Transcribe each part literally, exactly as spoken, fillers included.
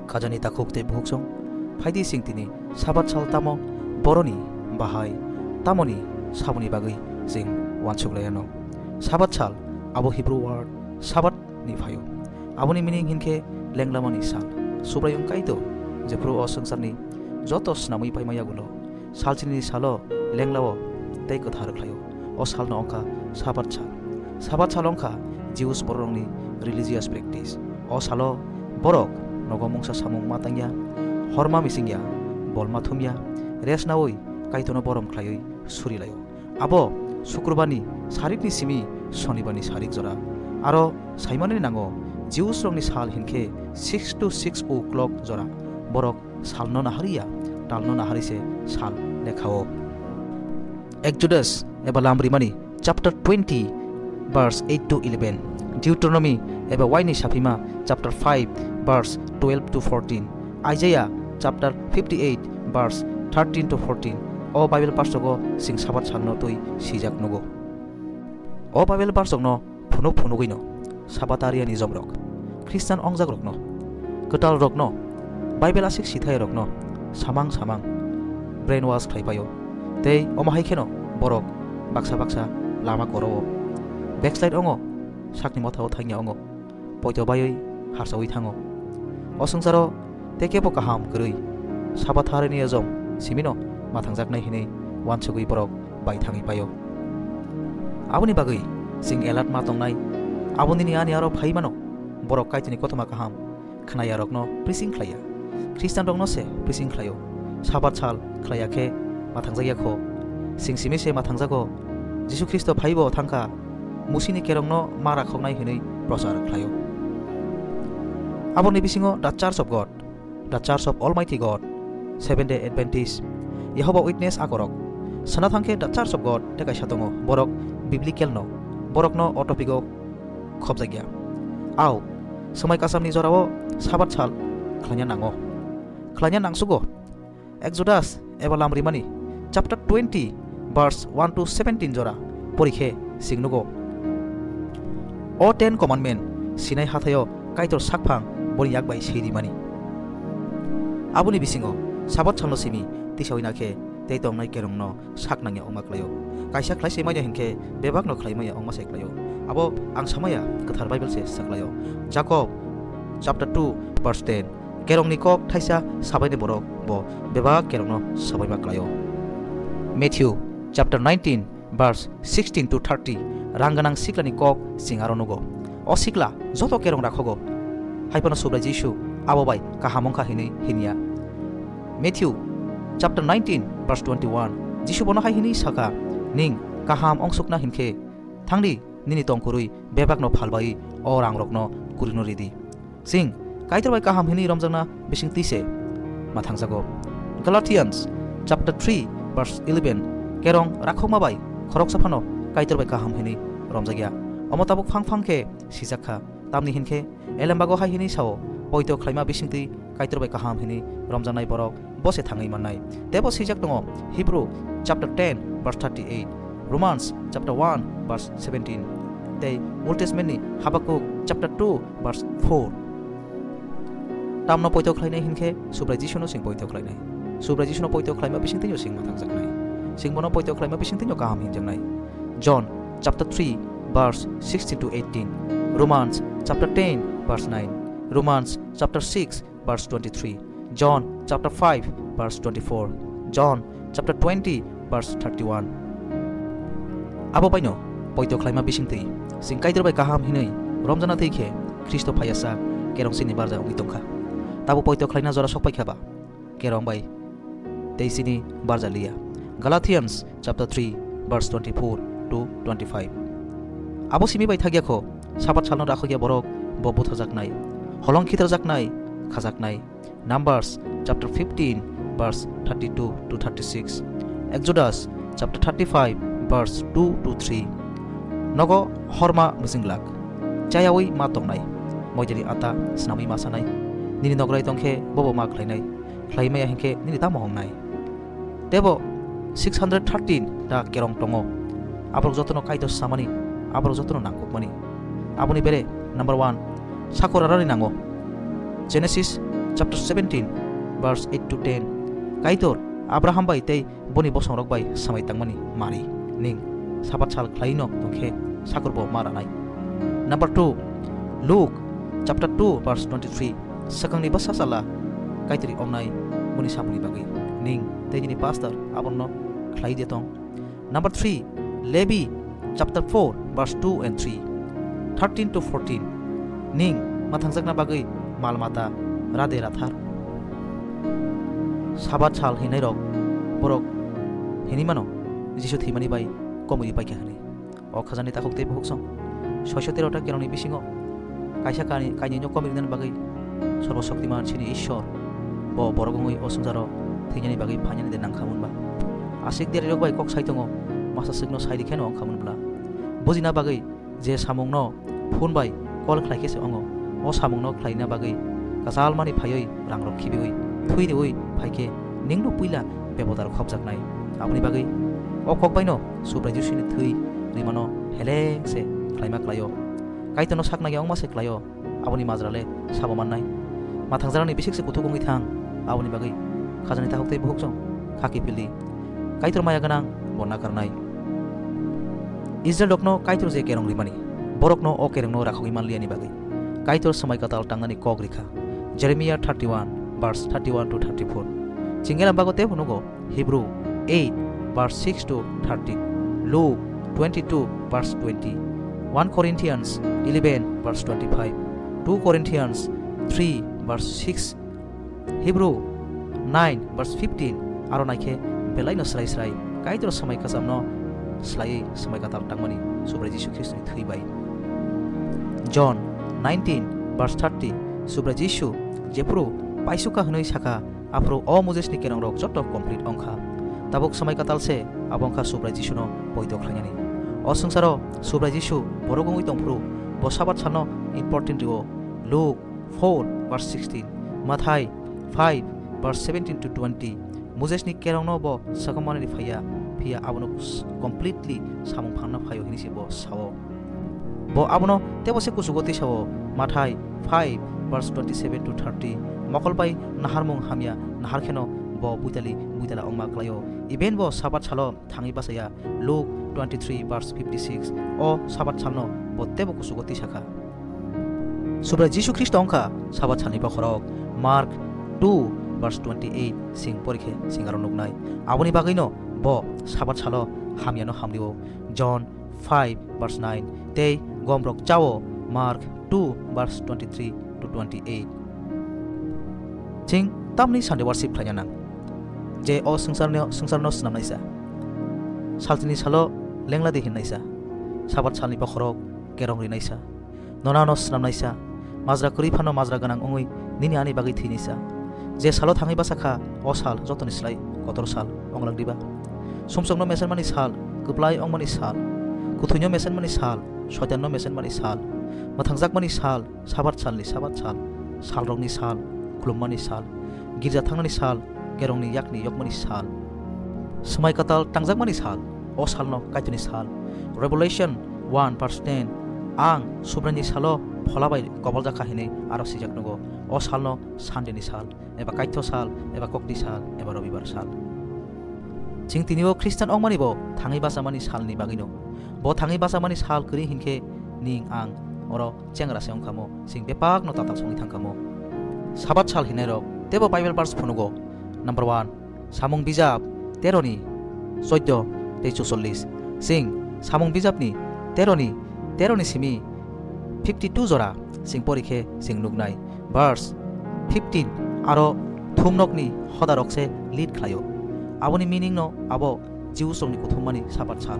Khajani takhuk tei bukhuksong, phaidi chwng tini Sabat sal tamo, boroni bahai tamoni saboni bagwi chwng uansuk lai anw. Sabat sal abo Hebrew word Sabbath ni phaio. Aboni meaning hinkhe lenglamani sal. Subraiyung Kaitor jephuru o swngcharni joto snamwi paima yagulo, salchinini salo lenglao tei kwthar khlaio. O salno wngkha Sabat sal. Sabat sal wngkha Jews bororokni religious practice. O salo borok nogo mungsa samung ma tangya, hor ma misingya, bol ma thumya, rest naui Kaitorno borom khlaiwi suri laio. Abo Sukrubani sarikni simi Sonibarni sarik jora. Aro saimani nango, Jews rokni sal hinkhe six to six o'clock jora. Borok salno nahariya, talno nahari se sal lekhao. Exodus eba Lamrimani chapter twenty verse eight to eleven, Deuteronomy eba Waini Saphima chapter five verse twelve to fourteen, Isaiah chapter fifty-eight verse thirteen to fourteen. O Bible parsok o chwng Sabat salno twi swijak nugo. O Bible parsokno phunuk phunugwino Sabatarianism rok, Christian ongjakrokno, kwtalrokno, Bible aswk sithairokno samang samang brainwash khlai paio. Tei omo hai kheno borok baksa baksa lama koro-o, backslide ongo, sakni mothao thangya ongo, poito baiwi harsaui thango. O swngcharo tei kebo kaham kwrwi Sabatarianism simino mathangjaknai hinwi uansugwi borok bai thangwi paio. Aboni bagwi chwng alert ma tongnai. Abo nini ani aro phai mano. Borok Kaitorni kothoma kaham khnayarokno preaching khlaiya. Christian rokno se preaching khlaio. Sabat sal khlaiya khe mathangjakya kho. Chwng simi se mathangjago. Jisu Khristo phaibo thangkha. Musini kerongno ma rakhoknai hinwi prochar khlaio. Aboni bisingo The Church of God, The Church of Almighty God, Seventh Day Adventist, Jehovah Witness akorok. Sana thangkhe The Church of God tei kaisa tongo, borok biblical no, borokno o topic o khobjakya. Ao, swmai kasamni jorao Sabat sal khlaina nango. Khlaina nangsugo. Exodus eba Lamrimani chapter twenty verse one to seventeen jora pori khe chwng nugo. O Ten Commandment Sinai hathaio Kaitor sakphang boni yak bai swi rimani. Aboni bisingo Sabat salno simi tisaui na khe tei tongnai kerongno sak nangya ongma klaio. Kaisa khlai se manya hinkhe bebakno khlai manya ongma se klaio. Abo ang samaya kwthar Bible se saklaio. Jakob chapter two verse ten. Kerongni kok thaisa sabaini borok bo bebak kerongno sabaima klaio. Matthew chapter nineteen verse sixteen to thirty, rang gwnang siklani kok chwng aro nugo. O sikla joto kerong rakhogo, hai phano Subrai Jisu abo bai kaham wngkha hinwi hinya. Matthew chapter nineteen verse twenty-one, Jisu bono hai hinwi sakha, "Ning kaham ongsukna hinkhe thangdi, nini tongkurwi bebakno phalbai o rangrokno kurino ridi." Chwng Kaitor bai kaham hinwi romjakna bisingtwi se mathangjago. Galatians chapter three verse eleven, kerong rakhokma bai khoroksa phano Kaitor bai kaham hinwi romjakya. Omo tabuk phang phang khe sijak kha, tamni hinkhe elembago hai hinwi sao, poito khlaima bisingtwi Kaitor bai kaham hinwi romjaknai borok bo se thangwi mannai. Tebo swijak tongo Hebrew chapter ten verse thirty-eight, Romans chapter one verse seventeen, tei Old Testament ni Habakuk chapter two verse four. Tamno poito khlainai hinkhe Subrai Jisuno chwng poito khlainai. Subrai Jisuno poito khlaima bisingtwino chwng mathangjaknai. Chwng bono poito khlaima bisingtwino kaham hinjaknai. John chapter three verse sixteen to eighteen, Romans chapter ten verse nine, Romans chapter six verse twenty-three, John chapter five verse twenty-four, John chapter twenty verse thirty-one. Abo baino poito khlaima bisingtwi chwng Kaitor bai kaham hinwi romjana twi khe Khristo phaiya sak kerong chini barja wngwi tongkha. Tabo poito khlaina jora sok paikha ba kerong bai tei chini barja liya. Galatians chapter three verse twenty-four to twenty-five. Abo simi bai thakya kho, Sabat salno rakhokya borok bo butharjaknai, holong khitarjaknai, khajaknai. Numbers chapter fifteen verse thirty-two to thirty-six, Exodus chapter thirty-five verse two to three. Nogo horma mujinglak, chayaui ma tongnai, moidani ata snamwi ma sanai, nini nograi tongkhe bobo ma khlainai, khlai maya hinkhe nini tamo hongnai. Tebo six hundred thirteen ta kerong tongo. Aborok jotono Kaitor samani, aborok jotono nangkukmani. Aboni bere number one, sakor rarani nango. Genesis chapter seventeen, verse eight to ten. Kaitor Abraham bai tei boni bosongrok bai samai tangmani mari. Ning Sabat sal khlaino tongkhe sakur bo ma ranai. Number two, Luke chapter two, verse twenty-three. Swkangni bwsa sala Kaitorni ongnai boni samungni bagwi. Ning tei nini pastor abono khlai de tong. Number three, Levi chapter four, verse two and three, thirteen to fourteen. Ning mwthangjakna bagwi mal mata rade rathar. Sabat sal hinai rok borok hinwi mano Jisu thwimani bai komwi paikha hinwi. O khajani takhuk tei bukhuk song soiso tero ta kerongni bisingo kaisa kani kainwino komwi rinani bagwi Sorbo Shoktiman chini Ishwar bo borok wngwi o swngcharo thwinani bagwi phainani de nangkha munba. Aswk deroi rok bai kok sai tongo, masa swkno sai rikheno wngkha munbla. Bujina bagwi je samungno phone bai call khlai khe se ongo, o samungno khlaina bagwi kwchalmani phaiwi rangrok khibiwi thwi riwi phai khe ningno puila bebodar khopjaknai. Aboni bagwi o kok baino Subrai Jisuni thwi rimano heleng se khlaima klaio. Kaitorno sakna ya wngma se klaio, aboni majra le sabo mannai. Mathangjarani bisik se kuthuk wngwi thang, aboni bagwi khajani takhuk tei bukhuk song khaki pili. Kaitor maya gwnang bo nakarnai. Israel rokno Kaitor je kerong rimani, borokno o kerongno rakhogwi manliyani bagwi Kaitor swmai kwtal tangnani kok rikha. Jeremiah thirty-one, verse thirty-one to thirty-four. Chingera bago tebo nugo Hebrew eight, verse six to thirteen, Luke twenty-two, verse twenty, one Corinthians eleven, verse twenty-five, two Corinthians three, verse six, Hebrew nine verse fifteen, aro naikhe belaino srai srai Kaitor swmai kwchamno swlaiwi swmai kwtal tangmani Subrai Jisu Khristoni thwi bai. John nineteen verse thirty, Subrai Jisu jephuru paisukha hwnwi sakha, aphuru o Mosesni kerongrok joto complete wngkha. Tabuk swmai kwtal se abo wngkha Subrai Jisuno poito khlainani. O swngcharo Subrai Jisu borok wngwi tongphuru bo Sabat salno important rio. Luke four verse sixteen, Mathai five verse seventeen to twenty, Mosesni kerongno bo sakamani phaiya, phiya abono s-, completely samung phangna phaio hinwi se bo sao. Bo abono tebo se kuchugo tisao, Mathai five verse twenty-seven to thirty, mokol bai naharmung hamya nahar kheno bo buitali buitala wngma klaio. Even bo Sabat salo thangwi bachaya, Luke twenty-three verse fifty-six, o Sabat salno bo tebo kuchugo tisakha. Subrai Jisu Khristo wngkha Sabat salni bokhorok, Mark two verse twenty-eight sing porikhe sing aro nuknai. Aboni bagwino bo Sabat salo hamyano hamrio, John five verse nine, tei gomrok chao, Mark two verse twenty-three to twenty-eight. Ching tamni Sunday worship khlaina nang? Je o swngcharni, swngcharno snamnaisa, saltini salo lengladi hinnaisa, Sabat salni bokhorok kerong rinaisa, nonano snamnaisa, majra kwrwi phano majra gwnang wngwi nini ani bagwi thwinaisa. Je salo thangwi bachakha, o sal jotoni slai kotor sal onglang diba? Sumsokno mesenmani sal, kwplai ongmani sal, kuthuino mesenmani sal, soitanno mesenmani sal, mwthangjakmani sal, Sabat salni Sabat sal, salrokni sal, khulummani sal, girja thangnani sal, kerongni yakni yokmani sal, swmai kwtal tangjakmani sal, o salno Kaitorni sal. Revelation one verse ten, ang Subraini salo phola bai koboljakha hinwi aro swijak nugo. O salno Sunday ni sal, eba Kaitho sal, eba Kokti sal, eba Robibar sal. Ching tini o Christian ongmani bo thangwi bachamani salni bagwino. Bo thangwi bachamani sal kwrwi hinkhe ning ang oro chengra se wngkhamo, ching bebakno tatal songwi thangkhamo. Sabat sal hinnairok teibo Bible verse phunugo. Number one, Samung bijap tero ni choddo tei chuchollis. Ching Samung bijapni tero ni, tero ni simi fifty two jora ching porikhe ching nuknai. Verse fifteen, aro thumnokni hodarok se lead khlaio. Aboni meaning no abo Jews rokni kuthummani Sabat sal.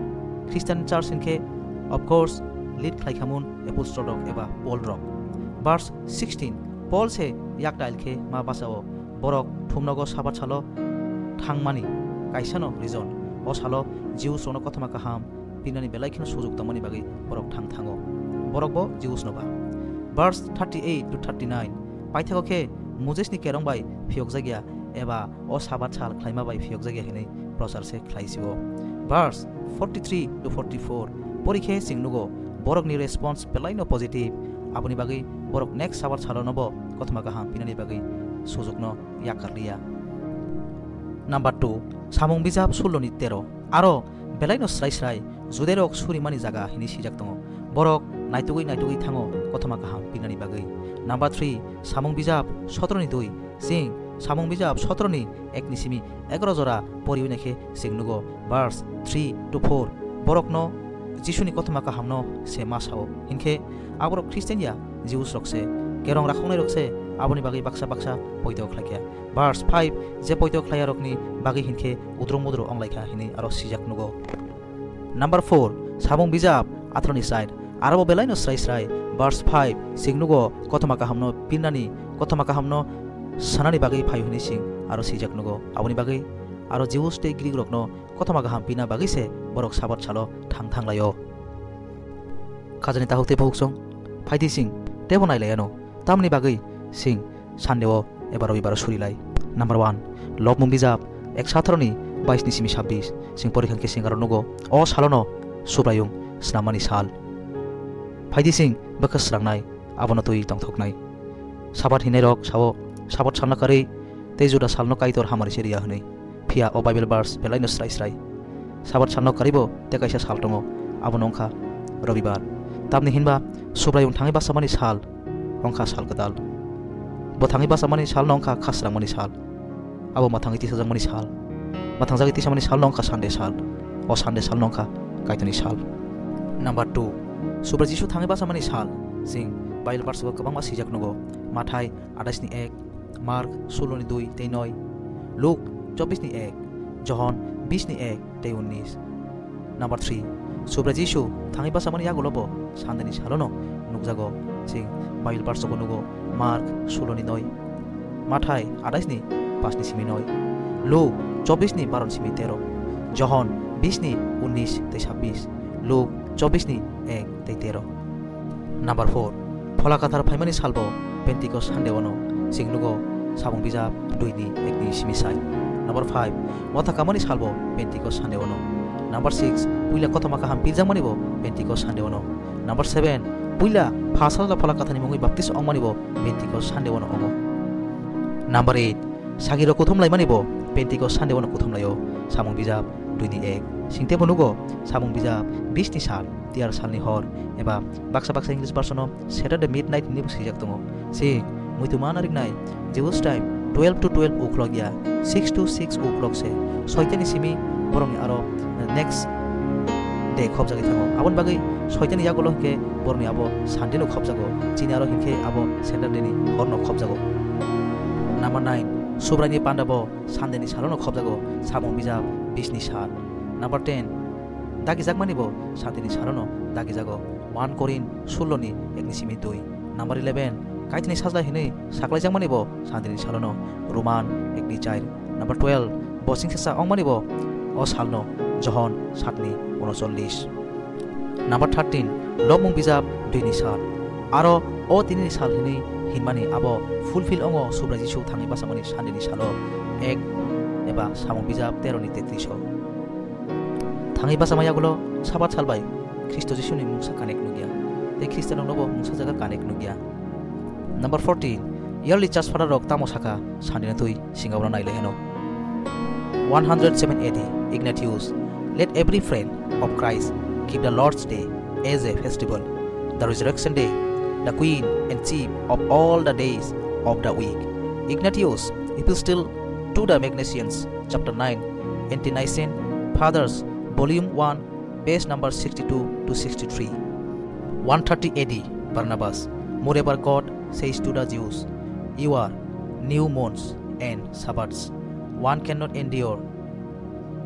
Christian church hinkhe, of course, lead khlaikhamun apostle rok eba Paul rok. Verse sixteen, Paul se yaktail khe ma bachao, borok thumnogo Sabat salo thangmani kaisano reason. O salo Jews rokno kothoma kaham pinani belai kheno sujuk tongmani bagwi borok thang thango. Borok bo Jews no ba. Verse thirty eight to thirty nine, paithago khe Moses ni kerong bai phiyokjakya eba o Sabat sal khlaima bai phiyokjakya hinwi prochar se khlai sio. Verse forty three to forty four, porikhe ching nugo borokni response belai no positive. Aboni bagwi borok next Sabat salo no bo kothoma kaham pinani bagwi sujukno yakarliya. Number two, Samung bijap suloni tero. Aro belaino srai srai Judairok surimani jaga hini sijak tongo. Borok naitugwi naitugwi thango kothoma kaham pinani bagwi. Number three, Samung bijap sotroni dui. Chwng Samung bijap sotroni ekni simi egaroh jora poriwi naikhe chwng nugo verse three to four. Borokno Jisuni kothoma kahamno se ma sao. Hinkhe aborok Christian ya, Jews rok se, kerong rakhoknai rok se, aboni bagwi baksa baksa poito khlaikha. Verse five, je poito khlaiyarokni bagwi hinkhe udrung mudrung wnglaikha hinwi aro sijak nugo. Number four, Samung bijap atharoni side. Aro bo belaino srai srai, verse five, chwng nugo kothoma kahamno pinani, kothoma kahamno sanani bagwi phaio hinwi chwng aro sijak nugo. Aboni bagwi aro Jews tei Greek rokno kothoma kaham pina bagwi se borok Sabat salo thang thang laio. Khajani tahuk tei buhuk song, phaidi chwng teibo nai laiano, tamni bagwi chwng Sunday o eba Robibar o suri lai. Number one, Lobmung bijap ek satharoni bais ni simi sabbish, chwng porikhang khe chwng aro nugo, o salono Subraiyung snammani sal. Phaidi chwng bwkha srangnai, abono twi tongthoknai. Sabat hinnairok sao, Sabat salno karwi tei Juda salno Kaitor hamari se riya hwnwi. Phiya o Bible verse belaino srai srai. Sabat salno karwibo tei kaisa sal tongo, abono wngkha Robibar. Tamni hinba Subraiyung thangwi bachamani sal wngkha sal kwtal. Bo thangwi bachamani salno wngkha khasrangmani sal. Abo mwthangwi tisajakmani sal. Mwthangjagwi tisamani salno wngkha Sunday sal. O Sunday salno wngkha Kaitorni sal. Number two, Subrai Jisu thangwi bachamani sal. Chwng Bible verse o kwbangma swijak nugo. Mathai atais ni ek, Mark sulo ni dui tei noi, Luk chobbish ni ek, Johon bish ni ek tei unnish. Number three, Subrai Jisu thangwi bachamani yagulo bo Sunday ni salono nukjago. Chwng Bible verse o nugo, Mark sulo ni noi, Mathai atais ni pash ni simi noi, Luk chobbish ni baro ni simi tero, Johon bish ni unnish tei sabbish, Luk chobbish ni ek tei tero. Number four, Phola Kathar phaimani salbo Pentecost Sunday ono, chwng nugo Samung bijap dui ni ek ni simi sai. Number five, Motha kamani salbo Pentecost Sunday ono. Number six, puila kothoma kaham pirjakmani bo Pentecost Sunday ono. Number seven, puila pha sajla Phola Kathar ni mungwi baptis ongmani bo Pentecost Sunday ono ongo. Number eight, Sagirok kuthum laimani bo Pentecost Sunday ono kuthum laio, Samung bijap dui ni ek. Chwng teibo nugo Samung bijap bish ni sal, tiyar salni hor, eba baksa baksa English version o Saturday midnight hinwi bo swijak tongo. Chwng muitu mana riknai, Jewish time twelve to twelve o'clock ya, six to six o'clock se, soitani simi borokni aro next day khopjagwi thango. Aboni bagwi soitani yagulo hinkhe borokni abo Sunday no khopjago, chini aro hinkhe abo Saturday ni hor no khopjago. Number nine, Subraini panda bo Sunday ni salono khopjago, Samung bijap bish ni sal. Number ten, dagijakmani bo Sunday ni salono dagijago, one Korin sulo ni ek ni simi dui. Number eleven, Kaitorni sajla hinwi saklaijakmani bo Sunday ni salono, Roman ek ni char. Number twelve, bosing sesa ongmani bo o salno, Johon saat ni unocholish. Number thirteen, Lobmung bijap dui ni sal. Aro o tini ni sal hinwi hinmani abo fulfill ongo Subrai Jisu thangwi bachamani Sunday ni salo ek eba Samung bijap tero ni tetris o. Thangwi bachama yagulo Sabat sal bai Khristo Jisuni mungsa connect nukya, tei Khristianrokno bo mungsa jaga connect nukya. Number fourteen, early church father rok tamo sakha, Sunday no twi singa ulo nailai heno. One hundred seven A D, Ignatius, let every friend of Christ keep the Lord's Day as a festival, the resurrection day, the queen and chief of all the days of the week. Ignatius, Epistle to the Magnesians, chapter nine, Ante-Nicene Fathers, volume one, page number sixty-two to sixty-three. One thirty A D, Barnabas, moreover, God says to the Jews, "You are new moons and Sabbaths. One cannot endure."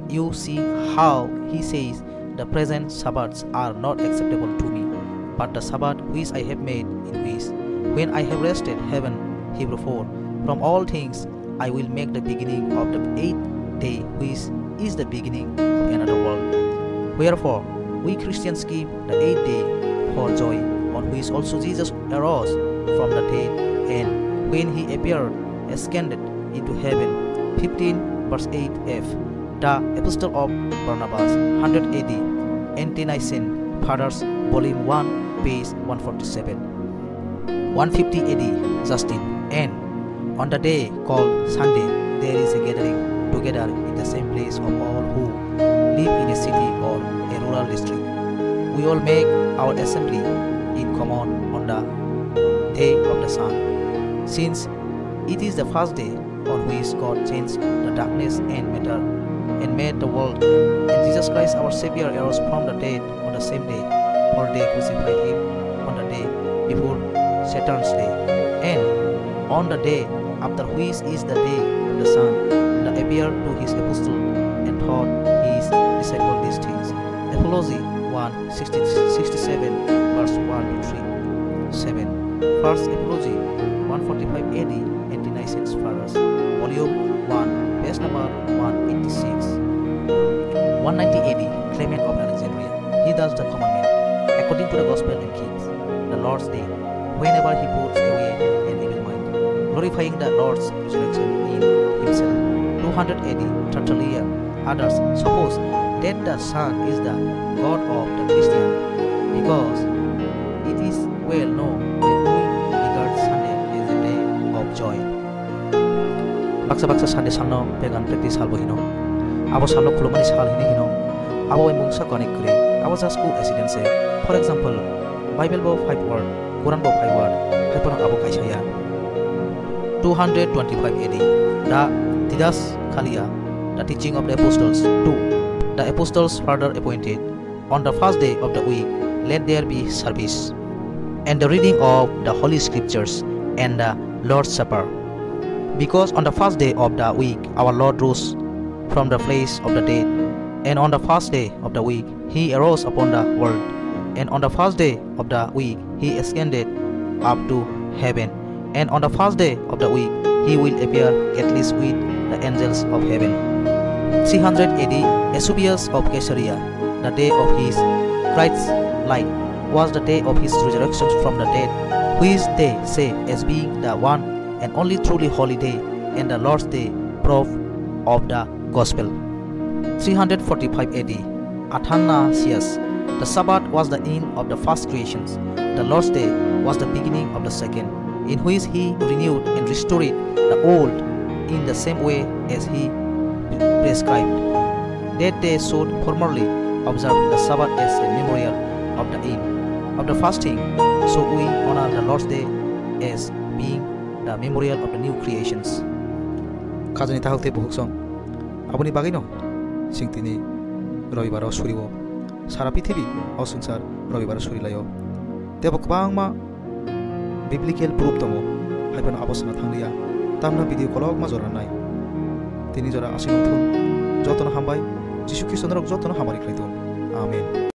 You see how he says, "The present Sabbaths are not acceptable to me, but the Sabbath which I have made, in which, when I have rested heaven," Hebrew four, "from all things, I will make the beginning of the eighth day, which is the beginning of another world." Wherefore, we Christians keep the eighth day for joy, on which also Jesus arose from the dead, and when he appeared, ascended into heaven. Fifteen verse eight F. The Epistle of Barnabas, hundred A D, Ante-Nicene Fathers, Volume one, page one forty-seven. One fifty A D, Justin, and On the day called Sunday, there is a gathering together in the same place of all who live in a city or a rural district. We all make our assembly in common on the day of the sun, since it is the first day on which God changed the darkness and matter and made the world. And Jesus Christ, our Savior, arose from the dead on the same day, for they crucified him on the day before Saturn's day. And on the day after, which is the day of the sun, the appeared to his apostle and taught his disciple these things. Apology one sixty, sixty-seven, verse one to three, seven. First Apology, one forty-five A D, Ante-Nicene Fathers, Volume one, page number one eighty-six. One ninety A D, Clement of Alexandria. He does the commandment according to the gospel and keeps the Lord's day whenever he puts away an evil mind, glorifying the Lord's resurrection in himself. Two hundred A D, Tertullian. Others suppose that the sun is the god of the Christian, because it is well known that we regard Sunday as a day of joy. Baksa baksa Sunday salno pagan practice salbo hino. Abo salno khulumani sal hini hino. Abo bai mungsa connect kwrwi. Abo just coincidence se. For example, Bible bo five word, Quran bo five word, hai phano abo kaisa ya. Two hundred twenty-five A D, the Didaskalia, the teaching of the apostles. Two, the apostles further appointed, on the first day of the week, let there be service, and the reading of the Holy Scriptures, and the Lord's Supper. Because on the first day of the week, our Lord rose from the place of the dead, and on the first day of the week, he arose upon the world, and on the first day of the week, he ascended up to heaven, and on the first day of the week, he will appear at least with the angels of heaven. Three hundred A D, Eusebius of Caesarea, the day of his Christ's light was the day of his resurrection from the dead, which they say as being the one and only truly holy day and the Lord's day, proof of the gospel. Three hundred forty-five A D, Athanasius, the Sabbath was the end of the first creations, the Lord's day was the beginning of the second, in which he renewed and restored the old in the same way as he prescribed. That they should formerly observe the Sabbath as a memorial of the end of the fasting, so we honor the Lord's day as being the memorial of the new creations. Khajani takhuk tei bukhuk song. Aboni bagwino chwng tini Robibar o suriwo. Sara pithibi o swngchar Robibar o surilaio. Tebo kwbangma biblical proof tongo. Hai phano abo sana thangliya. Tamna video kolokma jora nai. Tini jora aswk wngthun. Jotono hambai. Jisu Khristo norok jotono hamari khlai thun. Amen.